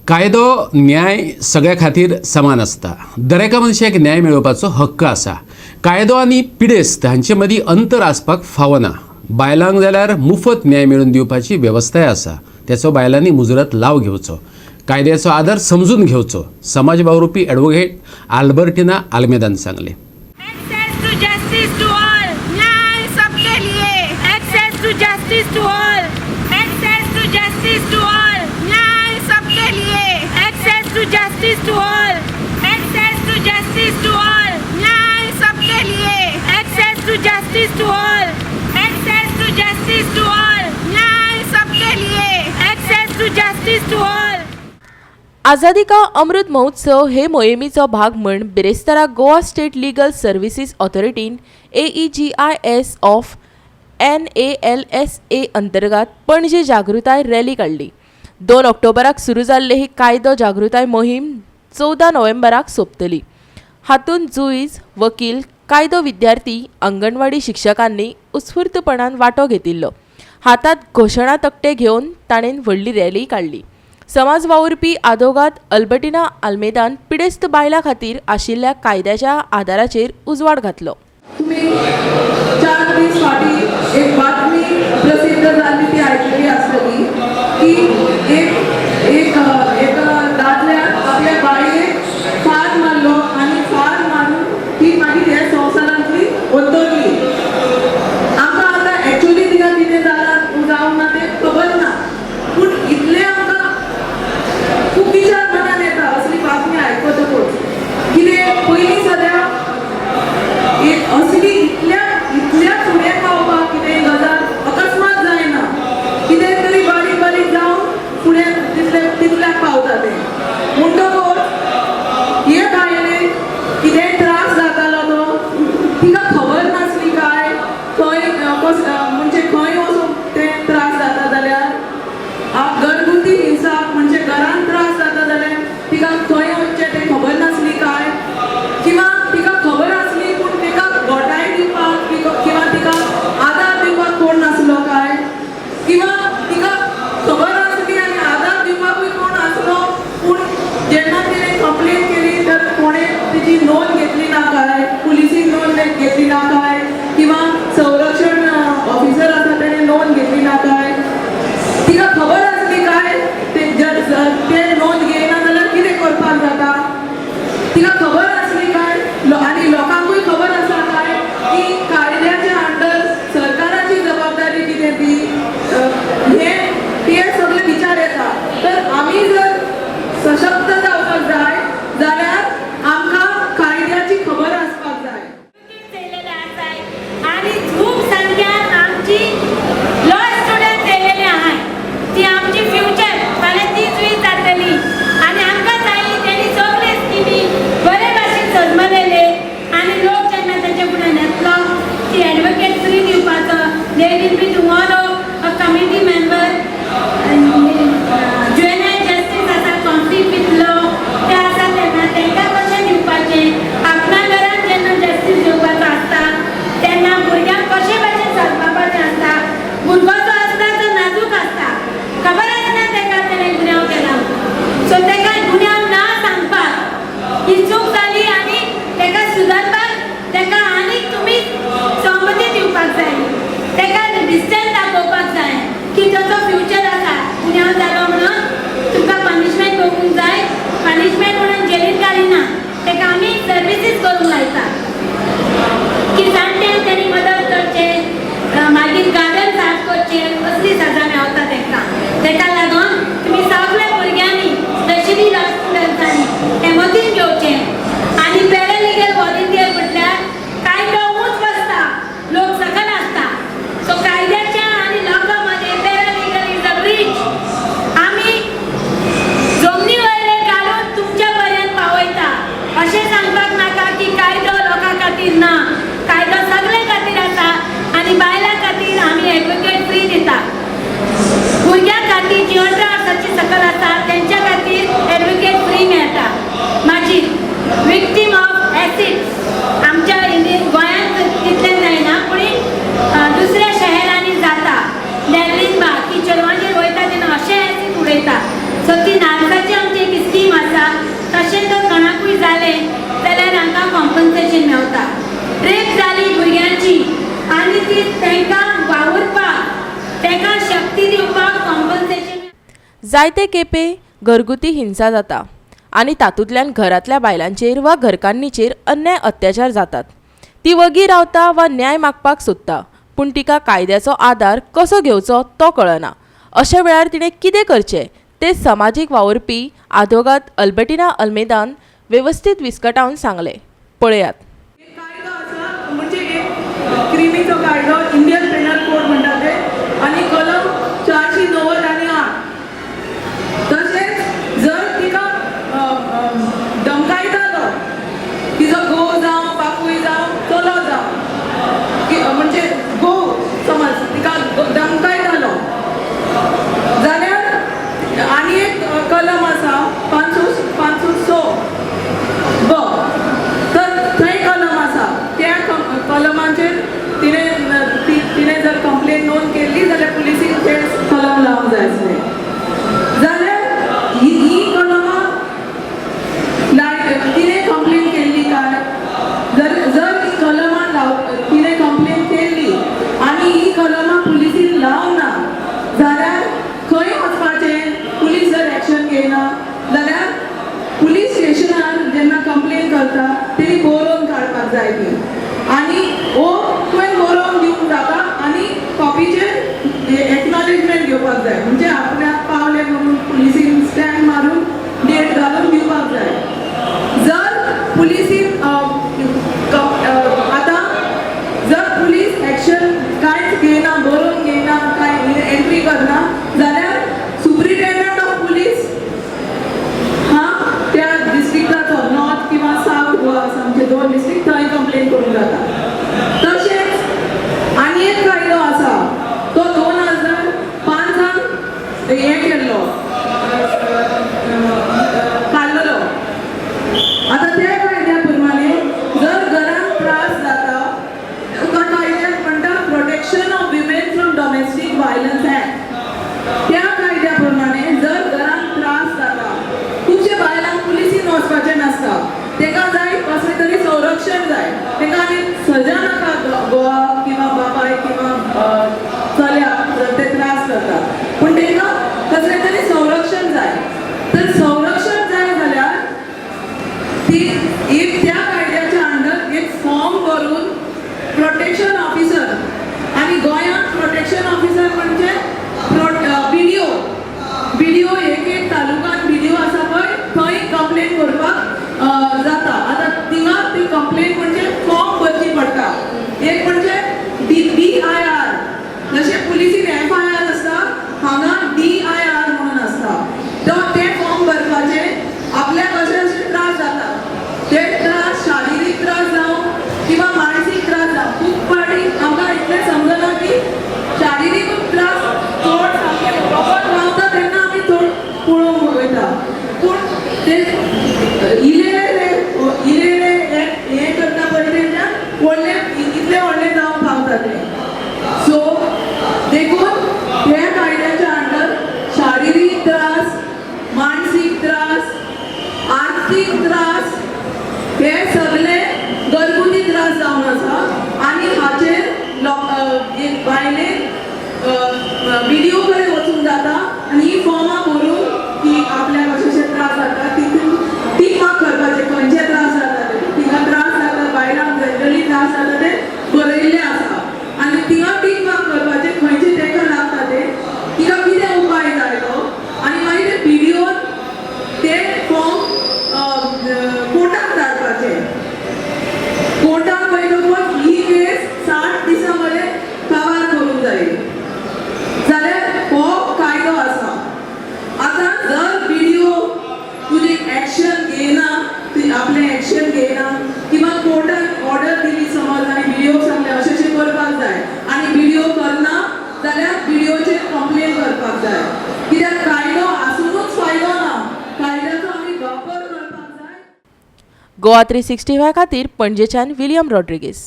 कायदो न्याय सगळ्या खातीर समान आसता. दरेका मनशाक न्याय मेळोवपाचो हक्क आसा. कायदो आनी पिडेस्त हांचे मदीं अंतर आसपाक फावना. बायलांक जाल्यार मुफत न्याय मेळोवन दिवपाची वेवस्थाय आसा. तेचो बायलांनी मुजरत लाव घेवचो, कायद्याचो आदर समजून घेवचो, समाज वावुरपी एडवोकेट आल्बर्टिना आल्मेदान सांगलें. Access to justice to all. न्याय सबके लिए. Access to justice to all. Access to justice to all. न्याय सबके लिए. Access to justice to all. Access to justice to all. न्याय सबके लिए. Access to justice to all. Access to justice to all. न्याय सबके लिए. Access to justice to all. आझादी का अमृत महोत्सव हे मोहिमेचो भाग म्हण बिरेस्तारा गोवा स्टेट लिगल सर्विसीस ऑथॉरिटीन AEGIS of NALSA अंतर्गत पणजे जागृताय रॅली काडली. 2 ऑक्टोबराक सुरू जाल्ली ही कायदो जागृताय मोहीम 14 नोव्हेंबराक सोंपतली. हातूंत जुईज, वकील, कायदो विद्यार्थी, अंगणवाडी शिक्षकांनी उत्स्फूर्तपणान वांटो घेतिल्लो. हातात घोशणा तकटे घेवन ताणें व्हडली रॅली काडली. समाज वावुरपी आदोगाद अल्बर्टिना आल्मेदान पिडेस्त बायलां खातीर आशिल्ल्या कायद्याच्या आदाराचेर उजवाड घातलो. तुम्ही 4 दीस फाटीं एक बातमी प्रसिद्ध जाल्ली ती आयकली आसतली की एक एक एका दादल्यान आपल्या बायलेक फार मारलो आनी फार मारून ती मागीर ह्या संवसारांतली अंतरली. आमकां आतां एक्चुअली तिका कितें जालां जावंक ना तें खबर ना, पूण इतलें आमकां खूब विचार मनान येता असली बातमी आयकतकूच. कितें पयलीं सद्या एक असली इतल्या इतल्या फुडें पावपाक कितें गजाल अकस्मात जायना. कितें तरी बारीक बारीक जावन फुडें तितले तितल्याक पावता तें. म्हणटकूच हे बायलेक कितेंय त्रास जातालो तो तिका खबर नासली काय खंय कस म्हणजे खंय वचून ते त्रास जाता जाल्यार घरगुती हिंसा म्हणजे घरान त्रास जाता जाल्यार तिका खंय वचचें तें खबर नासली काय, किंवा तिका खबर आसली पूण तिका घटाय दिवपाक किंवा तिका आदार दिवपाक कोण नासलो काय, किंवा तिका खबर आसली आनी आदार दिवपाकूय कोण आसलो पूण जेन्ना तिणें कंप्लेन केली तर कोणें तिची नोंद घेतली ना काय, पुलिसीन नोंद घेतली ना काय, किंवा संरक्षण ऑफिसर आसा तेणें नोंद घेतली ना काय, तिका खबर आसली काय ते जर जर ते नोंद घेयना जाल्यार कितें करपाक जाता, तिका खबर आसली काय आनी लोकांकूय खबर आसा काय की कायद्याच्या अंडर सरकाराची जबाबदारी कितें ती, हे ते सगळे विचार येता. तर आमी जर सशक्त जावपाक जाय जाल्यार आमकां कायद्याची खबर आसपाक जाय. येयलेले आसाय आणि खूब संख्यान आमची लॉ स्टुडंट येयलेले आहाय. ती आमची फ्युचर, फाल्यां ती जुईज जातली आनी आमकां जाय तेणी सगळे स्किमी बरे भाशेन सजमलेले आनी लोक जेन्ना तेंच्या फुड्यान येतलो ती एडवोकेट फ्री दिवपाचो. They will be tomorrow a committee member, juvenile justice आसा, कॉन्फ्लिक्ट विथ लॉ ते आसा, तेन्ना तांकां कशें दिवपाचें, आपणा घरान जेन्ना जस्टीस दिवपाचो आसता तेन्ना भुरग्यांक कशें भाशेन सांबाळपाचें आसता. भुरगो जो आसता तो नाजूक आसता, खबर आसना ताका तेणें गुन्यांव केला. सो ताका गुन्यांव ना सांगपाक ही चूक जाली आनी ताका सुदारपाक ताका आनीक तुमी सहमती दिवपाक जाय, ताका डिस्टन्स दाखोवपाक जाय की ताचो फ्युचर आसा. गुन्यांव जालो म्हणून तुमकां पनिशमेंट भोगूंक जाय. पनिशमेंट म्हणून जेलीन घालिना, ताका आमी सर्विसीस करूंक लायता की जाणट्यांक तेणी मदत करचें, मागीर गार्डन साफ करचें, असली सजा मेवता तांकां. ताका लागून तुमी सगल्या भुरग्यांनी, स्पेशली लॉ स्टुडंट्सांनी हें मतीन घेवचें. आनी पॅरालिगल व्हॉलंटियर म्हटल्यार कायदो ऊंच बसता, लोक सकयल आसता. सो कायद्याच्या आनी लोकां मदें पॅरालिगल is a bridge. आमी जमनी वयले काडून तुमच्या पर्यंत पावयता. अशें सांगपाक नाका की कायदो लोकांक कॉम्पन्सेशन मेवता. रेप जाली भुरग्यांची आनी ती तांकां वावुरपाक, तांकां शक्ती दिवपाक कॉम्पन्सेशन. जायते खेपे घरगुती हिंसा जाता आनी तातूंतल्यान घरांतल्या बायलांचेर वा घरकान्नीचेर अन्याय अत्याचार जातात. ती वगी रावता वा न्याय मागपाक सोदता, पूण तिका कायद्याचो आदार कसो घेवचो तो कळना. अशा वेळार तिणें कितें करचें तें समाजीक वावुरपी आदवोगाद अल्बर्टिना अल्मेदान वेवस्थीत विस्कटावन सांगलें, पळयात. एक कायदो आसा, म्हणजे एक क्रिमीचो कायदो, इंडियन पेनल कोड म्हणटा ते, आनी कलम 490 आनी 8. तशेंच जर तिका अ, अ, धमकायतालो तिजो घोव जावं, बापूय जावं, चलो जावं, की म्हणजे घोव समज तिका धमकायतालो जाल्यार आनी एक कलम आसा 506 ब. तर थंय कलम आसा, त्या कलमाचेर तिणें जर कंप्लेन नोंद केल्ली जाल्यार पुलिसीन ते कलम लावंक जाय आसलें. जाल्यार ही कलमां लाय, तिणें कंप्लेन केल्ली काय जर जर ही कलमां लाव, तिणें कंप्लेन केल्ली आनी ही कलमां पुलिसीन लावना जाल्यार खंय वचपाचें? पुलीस जर एक्शन घेयना जाल्यार पुलीस स्टेशनार जेन्ना कंप्लेन करता तेणी बरोवन काडपाक जाय ती, आनी ओ तुवें बरोवन दिवंक जाता आनी कॉपीचेर एक्नॉलेजमेंट घेवपाक जाय, म्हणजे आपल्याक पावले म्हणून पुलिसीन स्टॅम्प मारून डेट घालून दिवपाक जाय. जर पुलिसीन आतां जर पुलीस एक्शन कांयच घेयना, बरोवन घेयना, कांय एंट्री करना जाल्यार सुप्रिटेंडंट ऑफ पुलीस हा त्या डिस्ट्रिक्टाचो, नॉर्थ किंवा सावथ गोवा आसा आमचे दोन डिस्ट्रिक्ट, थंय कंप्लेन करूंक जाता. तशेंच आनी एक कायदो आसा, तो 2005 हें केल्लो, काडलेलो. आतां त्या कायद्या प्रमाणे जर घरांत त्रास जाता, तुका कायद्यात म्हणटा Protection of Women from Domestic Violence Act. त्या कायद्या प्रमाणे जर घरांत त्रास जाता, खुबशे बायलांक पुलिसीन वचपाचें नासता, तांकां जाय कसलें तरी संरक्षण जाय, तांकां आनी सजा नाका घोवाक किंवा बापाय किंवा चल्याक जर ते त्रास करतात, पूण तांकां कसलें तरी संरक्षण जाय. तर संरक्षण जाय जाल्यार ती एक त्या कायद्याच्या अंडर एक फॉर्म भरून प्रोटेक्शन ऑफिसर, आनी गोंयांत प्रोटेक्शन ऑफिसर म्हणजे बीडीओ. बीडीओ एक एक तालुक्यान बीडीओ आसा पळय, थंय कंप्लेन करपाक जाता. आतां थिंगा ती कंप्लेन म्हणजे फॉर्म भरची पडटा. एक म्हणजे DIR, जशें पुलिसीन FIR आसता, हांगा DIR म्हणून आसता. तो ते फॉर्म भरपाचे. आपल्याक अशे अशे त्रास जाता, ते त्रास शारिरीक त्रास जावं किंवा मानसीक त्रास जावं, खूब फावटी आमकां इतलें समजना की शारिरीक त्रास चड सामके रोगत रावता तेन्ना आमी चड पळोवंक वयता, पूण ते इलेले इलेले हें करता पळय तेन्ना व्हडलें, इतलें व्हडलें जावंक पावता तें. सो देखून ह्या कायद्याच्या अंडर शारिरीक त्रास, मानसीक त्रास, आर्थीक त्रास, हे सगळे घरगुती त्रास जावन आसा आनी हाचेर एक बायलेन बीडीओ कडेन वचूंक जाता आनी ही फॉर्मां भरून की आपल्याक अशे अशे त्रास जाता, तितून टीक मार्क करपाचे, खंयचे त्रास जाता ते, थिंगा त्रास जाता, बायलांक जनरली त्रास जाता ते बरयल्ले आसा आनी थिंगा टीक मार्क करपाचे, खंयचे ताका लागता ते, तिका कितें उपाय जाय तो, आनी मागीर ते बीडीओन ते फॉर्म कोर्टाक धाडपाचे. कोर्टाक वयतकच ही केस 60 दिसां मदें काबार करूंक जाय. जाल्यार हो कायदो आसा. आतां जर बीडीओ तुजी एक्शन घेयना, ती आपलें एक्शन घेयना किंवा कोर्टान ऑर्डर दिली समज आनी बीडीओक सांगलें अशें अशें करपाक जाय आनी बीडीओ करना जाल्यार बीडीओचेर कंप्लेन करपाक जाय, कित्याक कायदो आसुनूच फायदो ना, कायद्याचो आमी वापर करपाक जाय. गोवा 365 खातीर पणजेच्यान विलियम रॉड्रिगीस.